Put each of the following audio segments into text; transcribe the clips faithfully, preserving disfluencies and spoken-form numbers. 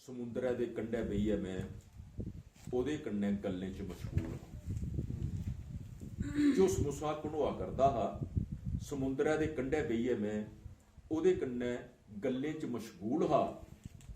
समुंदरै दे कंढै बेहियै में ओह्दे कन्नै गल्लें च मशगूल हा। झुसमुसा घनोआ करदा हा। समुंदरै दे कंढै बेहियै में ओह्दे कन्नै गल्लें च मशगूल हा।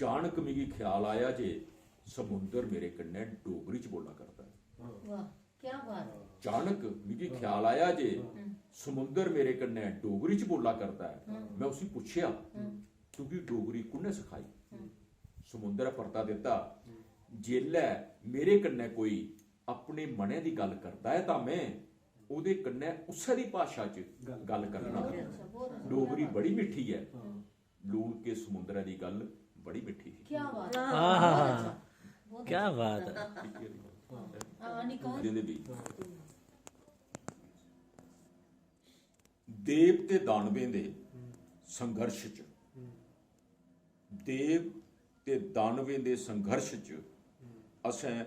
चानक मिगी ख्याल आया जे समुंदर मेरे कन्नै डोगरी च बोला करदा ऐ। वाह, क्या बात है। चानक मिगी ख्याल आया जे समुंदर मेरे कन्नै डोगरी च बोला करदा ऐ। में उसी पुच्छेआ, तुगी डोगरी कु'न्नै सखाई? समुंदरै परता दित्ता, जेल्लै मेरे कन्नै कोई अपने मनै दी गल्ल करदा ऐ तां में ओह्दे कन्नै उस्सै दी भाशा च गल्ल करना। डोगरी बड़ी मिट्ठी ऐ। लून के समुंदरै दी गल्ल बड़ी मिट्ठी ही। क्या बात है। आहा। बहुत क्या अच्छा। बात है। हाँ, निकाल। दे दे बीच। देव ते दानवें दे संघर्ष च, देव ते दानवें दे संघर्ष च असें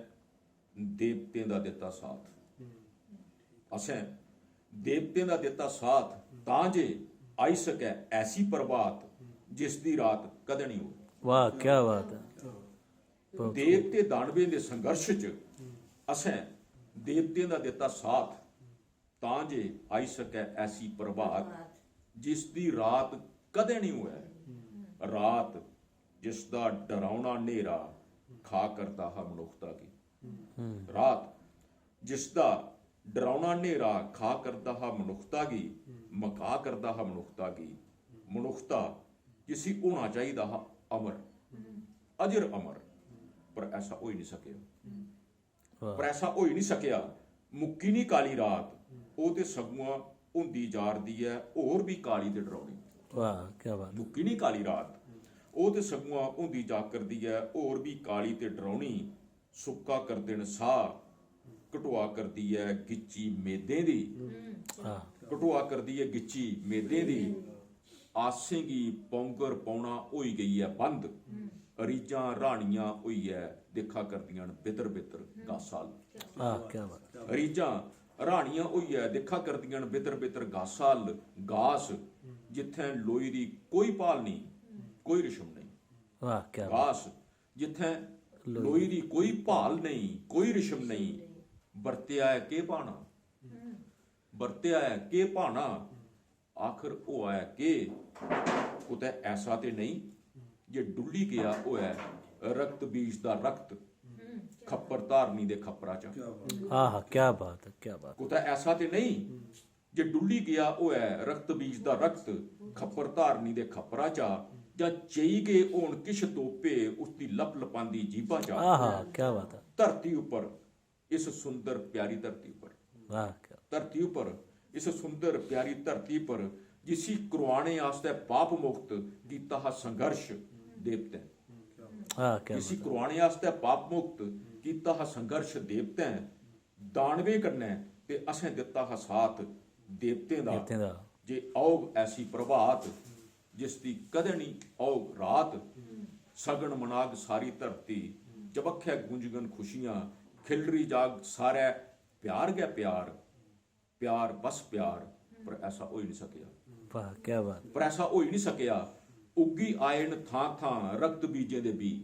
देवतें दा दित्ता साथ। असें देवतें दा दित्ता साथ तां जे आई सकै ऐसी प्रभात जिस दी रात कदें निं होऐ। वाह, क्या बात है। बहुत देव ते दानवें दे संघर्ष च असें देवतें दा दित्ता साथ तां जे आई सकै ऐसी प्रभात जिस दी रात कदें निं होऐ। रात जिस दा डरौना न्हेरा खा करदा हा मनुक्खता गी। रात जिस दा डरौना न्हेरा खा करदा हा मनुक्खता गी, मका करदा हा मनुक्खता गी, मनुक्खता जिसी होना चाहिदा हा अमर, अजर अमर, पर ऐसा होई निं सकेआ। वाह। पर ऐसा होई निं सकेआ। मुक्की निं काली रात, ओह् ते सगुआं होंदी जा'रदी ऐ होर बी काली ते डरौनी। वाह, क्या बात। मुक्की निं काली रात, ओह् ते सगुआं होंदी जा करदी ऐ होर बी काली ते डरौनी। सुक्का करदे न साह्, घटोआ करदी ऐ गिच्ची मेदें दी। हाँ। घटोआ करदी ऐ गिच्ची मेदें दी। आसें गी पौंगर पौना होई गेई ऐ बंद। रीझां राह्नियां होइयै दिक्खा करदियां न बितर बितर गासाल। हाँ, क्या बात। रीझां राह्नियां होइयै दिक्खा करदियां न बितर बितर गासाल। गास जित्थें लोई दी कोई भाल नेईं, कोई रिशम नेईं। वाह, क्या बात। गास जित्थें लोई दी कोई भाल नेईं, कोई रिशम नेईं। बरतेआ ऐ केह् भाना? बरतेआ ऐ केह् भाना? आखर होआ ऐ केह्? कुतै ऐसा ते नेईं जे डुल्ली गेआ होऐ रक्त बीज दा रक्त खप्पर धारनी दे खप्परा चा। हाँ, हाँ, क्या बात है, क्या बात। कुतै ऐसा ते नेईं जे डुल्ली गेआ होऐ रक्त बीज दा रक्त खप्पर धारनी दे खप्परा चा, जां चेई गे होन किश तोपे उसदी लप लपांदी जीभा चा। आहा, क्या बात है। धरती उप्पर, इस सुंदर प्यारी धरती उप्पर, वाह, क्या। धरती उप्पर, इस सुंदर प्यारी धरती पर जिसी करोआने आस्तै पाप मुक्त कीता हा संघर्ष देवतें। हाँ, क्या जिसी बात। करोआने आस्तै पाप मुक्त कीता हा संघर्ष देवतें। दानवें कन्नै ते असें दित्ता हा साथ देवतें दा। देवतें दा। जे औग ऐसी प्रभात जिसदी कदें निं औग रात। सगन मनाग सारी धरती, चबक्खै गुंजगन खुशियां। खिलरी जाग सारै प्यार गै प्यार, प्यार बस प्यार। पर ऐसा होई निं सकेआ। वाह, क्या बात। पर ऐसा होई निं सकेआ। उग्गी आए न थां थां रक्त बीजें दे बीऽ।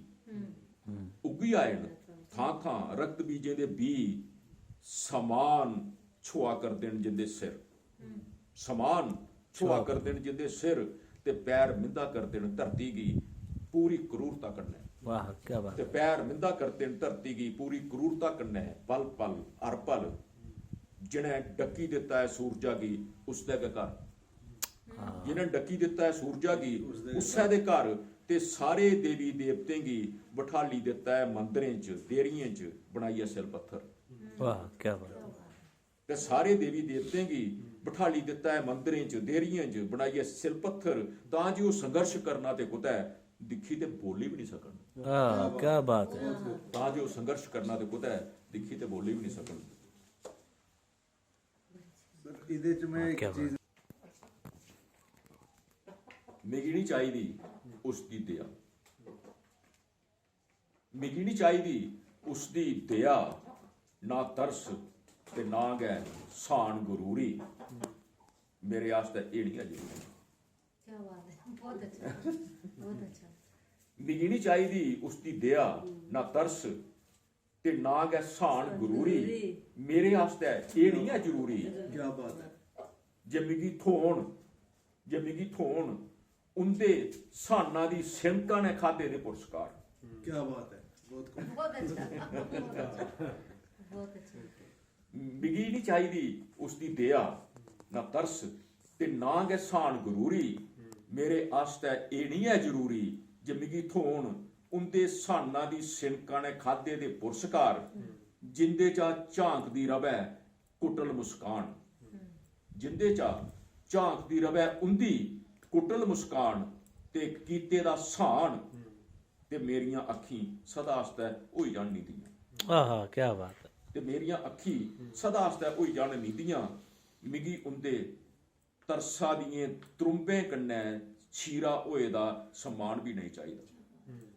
उग्गी आए न थां थां रक्त बीजें दे बीऽ। समान छुआ करदे न जिंदे सिर, समान छुआ करदे न जिंदे सिर, ते पैर मिंदा करदे न धरती गी पूरी क्रूरता कन्नै। वाह, क्या बात। ते पैर मिंदा करदे न धरती गी पूरी क्रूरता कन्नै। पल पल, हर पल, जि'नें डक्की दित्ता ऐ सूरजा गी, उसदे गै घर। जि'नें डक्की दित्ता ऐ सूरजा गी, उस्सै दे घर। ते सारे देवी देवतें गी बठाली दित्ता ऐ मंदरें च, देरियें च बनाइयै सिल पत्थर। वाह, क्या बात। ते सारे देवी देवतें गी बठाली दित्ता ऐ मंदरें च, देरियें च बनाइयै सिल पत्थर, तां जे ओह् संघर्ष करना ते कुतै दिक्खी ते बोली बी निं सकन। हाँ, क्या बात है। तां जे ओह् संघर्ष करना ते कुतै दिक्खी ते बोली बी निं सकन। सर, एह्दे च में इक क्या चीज मिगी निं चाहिदी उसदी दया, मिगी निं चाहिदी उसदी दया, ना तरस ते ना गै स्हान गरूरी। मेरे आस्तै एह् निं ऐ जरूरी। क्या बात है, बहुत अच्छा, बहुत अच्छा। मिगी निं चाहिदी उसदी दया, ना तरस, ते ना गै स्हान गरूरी। मेरे आस्तै एह् निं ऐ जरूरी। क्या बात है। जे मिगी थ्होन, जे मिगी थ्होन उं'दे स्हाना दी सिनका ने खाद्धे दे पुरस्कार। क्या बात है। बहुत खूब। बहुत अच्छा। बहुत अच्छा। मिगी निं चाहिदी उसदी दया, ना तरस, ते ना गै स्हान गरूरी। मेरे आस्तै एह् निं ऐ जरूरी जे मिगी थ्होन उं'दे स्हाना दी सिनका ने खाद्धे दे पुरस्कार, जिं'दे चा झांकदी र'वै कुटल मुस्कान, जिं'दे चा झांकदी र'वै उं'दी कुटल मुस्कान ते कीते दा स्हान, ते मेरियां अक्खीं सदा आस्तै होई जान निंदियां। आहा, क्या बात है। ते मेरियां अक्खीं सदा आस्तै होई जान निंदियां। मिगी उं'दे तरसा दियें त्रुंबें कन्नै छीरा होए दा सम्मान बी नेईं चाहिदा।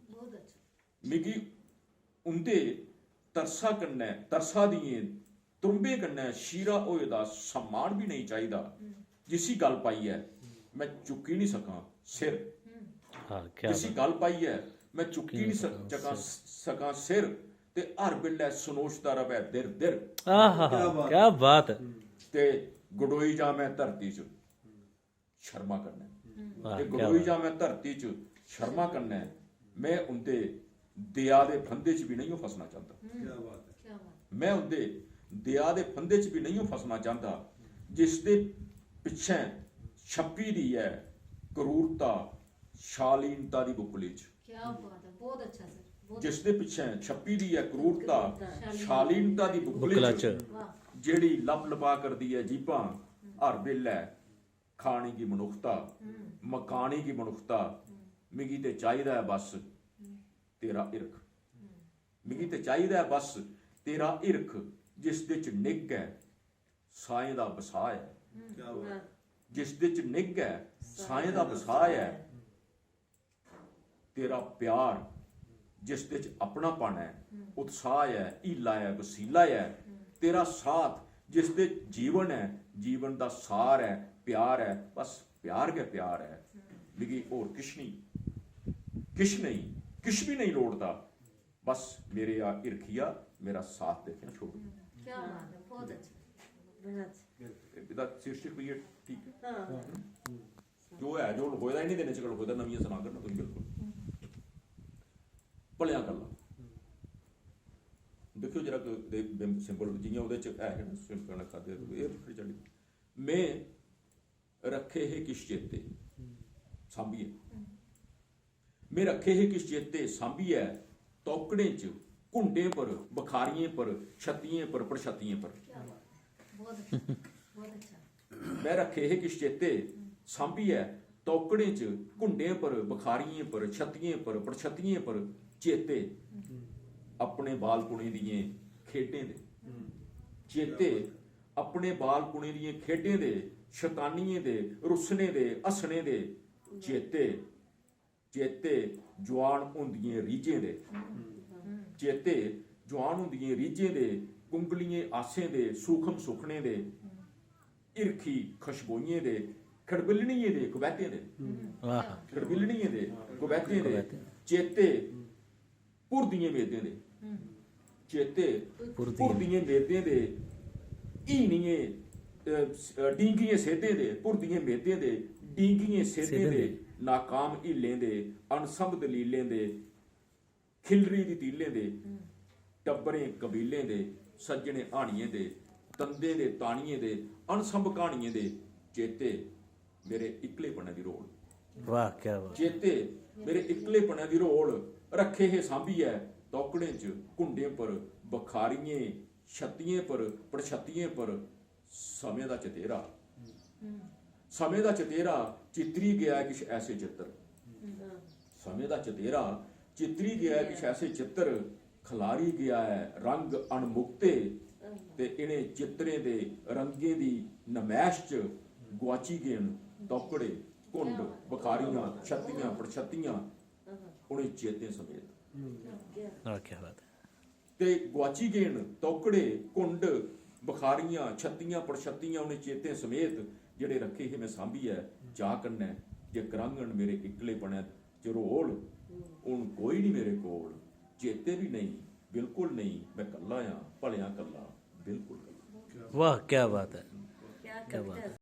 बहुत अच्छा। मिगी उं'दे तरसा कन्नै, तरसा दियें त्रुंबें कन्नै छीरा होए दा सम्मान बी नेईं चाहिदा। जिसी गल पाइयै में चुक्की निं सकां सिर, हाँ, क्या जिसी बात। गल पाइयै में चुक्की निं स- चकां सकां सिर, ते हर बेल्लै सनोचदा र'वै दिर दिर। आहा, क्या बात। क्या बात है। ते गडोई जां में धरती च शर्मा कन्नै, वाह, ते क्या गडोई बात। जां में धरती च शर्मा कन्नै, में उं'दे दया दे फंदे च बी नेईं फसना चांह्दा। क्या बात है। क्या बात। में उं'दे दया दे फंदे च बी नेईं फसना चांह्दा, जिसदे पिच्छें छप्पी दी ऐ क्रूरता शालीनता दी बुक्कली च। क्या बात है। बहुत अच्छा सर। बहुत जिसदे पिच्छें छप्पी दी ऐ क्रूरता शालीनता। शालीनता दी बुक्कली बुक्कला च, च। वाह। जेह्ड़ी लप लपा करदी ऐ जीभां हर बेल्लै, खाने गी मनुक्खता, मकाने गी मनुक्खता, मिगी ते चाहिदा ऐ बस तेरा हिरख। मिगी ते चाहिदा ऐ बस तेरा हिरख, जिसदे च निग्घ ऐ साहें दा बसाह् ऐ, क्या बात। जिसदे च निग्घ ऐ साहें दा बसाह् ऐ। तेरा प्यार जिसदे च अपनापन ऐ, उत्साह ऐ, हीला ऐ, वसीला ऐ, तेरा साथ जिसदे च जीवन ऐ, जीवन दा सार ऐ, प्यार ऐ, बस प्यार गै प्यार ऐ। मिगी होर किश नेईं, किश नेईं, किश बी नेईं लोड़दा। बस मेरे आ हिरखिया, मेरा साथ देखें छोड़। क्या बात है। बहुत अच्छा। बहुत अच्छा। एह्दा शीर्षक बी एह् ठीक ऐ। हाँ। जो है, जो लखोए दा इ'नें दिनें च गै लखोए दा, नमियां सना करना तुस बिल्कुल। भलेआं कल्ला। दिक्खेओ जरा कोई दे बिंब सिंबल जि'यां ओह्दे च है ना, सिंबल खाद्य, एह् बक्खरी चाल्ली। में रक्खे हे किश चेते सांभियै। में रक्खे हे किश चेते सांभियै, तौकड़ें च, घुंडें पर, बखारियें पर, छत्तियें पर, पड़छत्तियें पर। क्या बात। बहुत अच्छा। बहुत अच्छा। में रक्खे हे किश चेते सांभियै, तौकड़ें च, घुंडें पर, बखारियें पर, छत्तियें पर, पड़छत्तियें पर, चेते अपने बालपुने दियें खेढें दे, चेते अपने बालपुने दियें खेढें दे, शतानियें दे, रुस्सने दे, हस्सने दे, चेते, चेते जुआन होंदियें रीझें दे, चेते जुआन होंदियें रीझें दे, कुंगलियें आसें दे, सूखम सुखने दे, हिरखी खशबोइयें दे, खड़बिल्लनियें दे, कबैतें दे, वाह। खड़बिल्लनियें दे, कबैतें दे, कबैतें। चेते भुरदियें मेदें दे, चेते भुरदियें। भुरदियें मेदें दे, हीनियें, अ, स-, अ, डींगियें सेदें दे, भुरदियें मेदें दे, डींगियें सेदें सेदें दे, दे। नाकाम हीलें दे, अनसंभ दलीलें दे, खिल्लरी दी तीलें दे, टब्बरें कबीलें दे, सज्जने हानियें दे, दंदें दे तानियें दे, अनसंभ क्हानियें दे चेते मेरे इक्कलेपनै दी रोल। वाह, क्या बात। चेते मेरे इक्कलेपनै दी रोल रक्खे हे सांभियै तौकड़ें च, घुंडें पर, बखारियें, छत्तियें पर, पड़छत्तियें पर समें दा चतेरा। समें दा चतेरा चित्तरी गेआ ऐ किश ऐसे चित्तर। समें दा चतेरा चित्तरी गेआ ऐ किश ऐसे चित्तर, खलारी गेआ ऐ रंग अनमुक्ते, ते इ'नें चित्तरें दे रंगें दी नमैश च गुआची गे न तौकड़े, घुंड, बखारियां, छत्तियां, पड़छत्तियां, उ'नें चेतें समेत। वाह, क्या बात है। ते गुआची गे न तौकड़े, घुंड, बखारियां, छत्तियां, पड़छत्तियां, उ'नें चेतें समेत जेह्ड़े रक्खे हे में सांभियै चाऽ कन्नै, जे कराङन मेरे इक्कलेपनै च रोल, हून कोई नहीं मेरे कोल, चेते भी नहीं, बिल्कुल नहीं, मैं कल्ला आं, भलेआं कल्ला, बिल्कुल कल्ला। वाह, क्या बात है, क्या बात है।